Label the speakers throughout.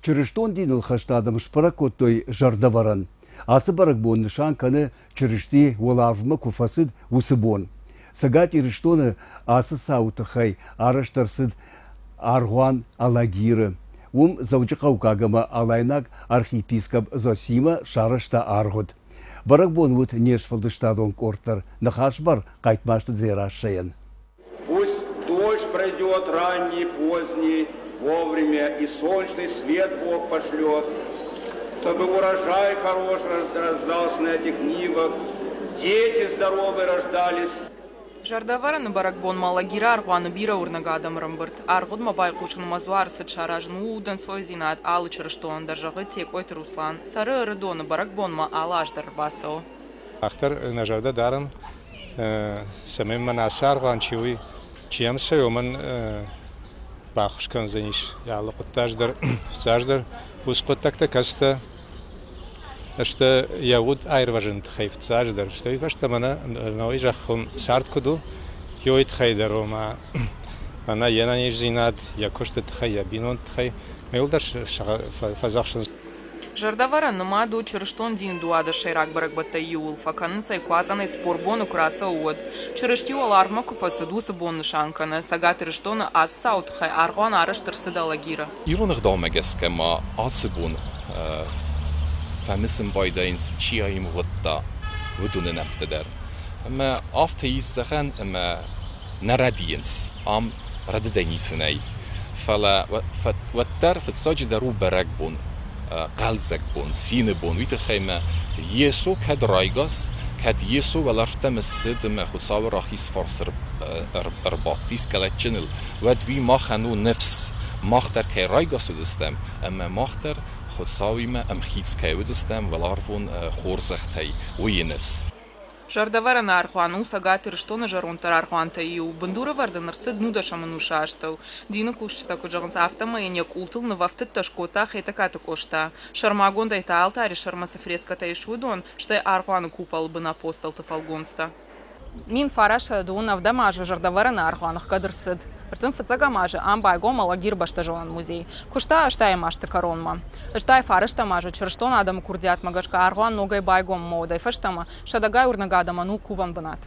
Speaker 1: Чырыстон диныл хӕст адӕм сбӕрӕг кодтой зӕрдӕвӕрӕн. Ацы бӕрӕгбон нысан кӕны, Чырысти уӕларвмӕ куы фӕцыд, уыцы бон. Цӕгат Ирыстоны ацы цауы тыххӕй арӕзт ӕрцыд аргъуан Алагиры. Уым Дзӕуджыхъӕуккаг ӕмӕ Алайнаг архиепископ Зосима сарӕзта аргъуыд. Бӕрӕгбон уыд не сфӕлдыстадон къорд дӕр ныхасбар Хъайтмазты Дзерассӕйӕн.
Speaker 2: Пусть дождь пройдет ранний, поздний, вовремя, и солнечный свет Бог пошлет, чтобы урожай хороший рождался на этих нивах, дети здоровые рождались.
Speaker 3: Зӕрдӕвӕрӕны бӕрӕгбонмӕ Алагиры аргъуаны бирӕ уырнӕг адӕм ӕрӕмбырд. Аргъуыдмӕ байхъусынмӕ дзуары цыт саразын у удӕнцойдзинад алы чырыстонӕн дӕр, зӕгъы Текъойты Руслан. Цӕры Ӕрыдоны бӕрӕгбонмӕ алы аз дӕр ӕрбацӕуы.
Speaker 4: Мах дӕр нӕ зӕрдӕ дарӕм, цӕмӕй мӕн ацы аргъуан чи у, чи йӕм цӕуы, уымӕн баххуыс кӕндзӕнис алы хъуыддаджы дӕр, фыццаджыдӕр уыцы хъуыддӕгтӕ, кӕцытӕ сты йӕ уд аирвӕзыны тыххӕй фыццаджыдӕр, стӕй фӕстӕмӕ нӕ науӕй зӕххон цард куыд у, йой тыххӕй дӕр, ома мӕнӕ йе нӕниздзинад, йӕ куысты тыххӕй, йӕ бинонты тыххӕй, мӕ иуылдӕр фӕдзӕхсынц.
Speaker 3: Зӕрдӕвӕрӕн нымад у чырыстон дины дуады сӕйраг бӕрӕгбӕттӕй иуыл, фӕкӕнынц ӕй Куадзӕнӕй 40 боны куы рацӕуы, уӕд. Чырысти уӕларвмӕ куы фӕцыд, уыцы бон нысан кӕны. Цӕгат Ирыстоны ацы цауы тыххӕй аргъуан арӕзт ӕрцыд Алагиры.
Speaker 5: Ирон ӕгъдаумӕ гӕсгӕ ма ацы бон фӕмысын байдайынц, чи аивгъуыдта, уыдоны нӕмттӕ дӕр. Ӕмӕ афтӕ ис зӕгъӕн, ӕмӕ нӕ рӕдийынц, ам рӕдыдӕй ницы нӕй. Фӕлӕ уӕддӕр фыццаджыдӕр у бӕрӕгбон, хъӕлдзӕг бон, цины бон. Уый тыххӕй мӕ Йесо кӕд райгас, кӕд Йесо уӕлӕрвтӕм ссыд ӕмӕ Хуыцауы рахиз фарс ӕрбадтис къӕлӕтджыныл, уӕд уый махӕн у ныфс, мах дӕр кӕй райгас уыдзыстӕм ӕмӕ мах дӕр Хуыцауимӕ ӕмхиц кӕй уыдзыстӕм уӕларвон хорзӕхтӕй, уыйы ныфс.
Speaker 3: Зӕрдӕвӕрӕн аргъуан у Цӕгат Ирыстоны зӕронддӕр аргъуантӕй иу. Бындурӕвӕрд ын ӕрцыд нудӕсӕм ӕнусы астӕу. Дины кусджытӕ куыд зӕгъынц, афтӕмӕй йын йӕ къултыл нывӕфтыдтӕ скодта Хетӕгкаты Къоста. Сӕрмагондӕй та алтари сӕрмӕ цы фрескӕтӕ ис, уыдон, стӕй аргъуаны куполы бын апостолты фӕлгонцтӕ. 1997 азы зӕрдӕвӕрӕны аргъуан ӕхгӕд ӕрцыд. 35 азы ам байгом Алагир бӕстӕзонӕн музей. Куыста ӕстайӕм азты кӕронмӕ. 89 азы чырыстон адӕмы курдиатмӕ гӕсгӕ аргъуан ногӕй байгом уӕдӕй фӕстӕмӕ сӕдӕгай уырнӕг адӕмӕн у кувӕн бынат.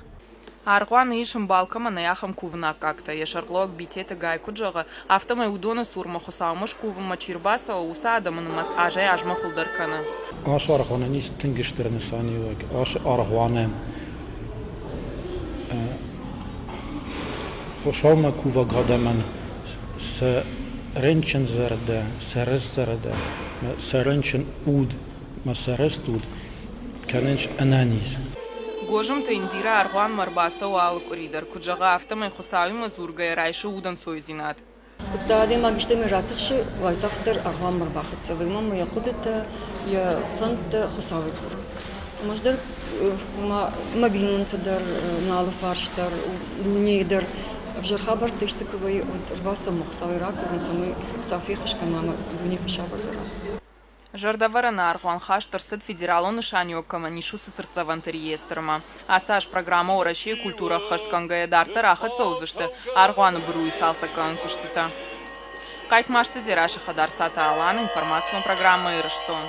Speaker 3: Аргъуаны ис ӕмбал кӕмӕн нӕй, ахӕм кувынаккӕгтӕ. Йӕ сӕргълӕууӕг Битеты Гай куыд зӕгъы, афтӕмӕй уыдоны цурмӕ Хуыцаумӕ скувынмӕ чи рбацӕуы, уыцы адӕмы нымӕц азӕй-азмӕ фылдӕр кӕны.
Speaker 6: Ацы аргъуанӕн ис тынг стыр нысаниуӕг. Ацы аргъуаны Хуыцаумӕ кувӕг адӕмӕн сӕ рынчын зӕрдӕ, сӕ рыст зӕрдӕ, сӕ рынчын уд ӕмӕ сӕ рыст уд кӕнынц ӕнӕниз.
Speaker 3: Гозымты Индирӕ аргъуанмӕ ӕрбацӕуы алы къуыри дӕр. Куыд зӕгъы, афтӕмӕй Хуыцауимӕ дзургӕйӕ райсы удӕнцойдзинад.
Speaker 7: Куыдта адӕймаг истӕмӕй ратыхсы, уайтагъддӕр аргъуанмӕ ӕрбахӕццӕ вӕййы, уымӕн йӕ хъуыдытӕ, йӕ фӕндтӕ Хуыцауӕй куры. Ӕмӕ ӕз дӕр мӕ бинонты дӕр, мӕ алыфарс дӕр, дунейы дӕр ӕвзӕр хабӕрттӕ исты куы вӕййы, уӕд ӕрбацӕуын Хуыцауӕй ракурын, цӕмӕй Хуыцау феххуыс кӕна ӕмӕ дуне фӕсабырдӕр уа.
Speaker 3: Зӕрдӕвӕрӕны аргъуан хаст ӕрцыд федералон нысаниуӕг кӕмӕн ис, уыцы цыртдзӕвӕнты реестрмӕ. Ацы аз программӕ Уӕрӕсейы культурӕ ӕххӕст кӕнгӕйӕ дарддӕр ахӕццӕ уыдзысты аргъуаны быруйы цалцӕггӕнӕн куыстытӕ. Хъайтмазты Дзерашы Хӕдарцаты Алан, информацион программӕ «Ирыстон».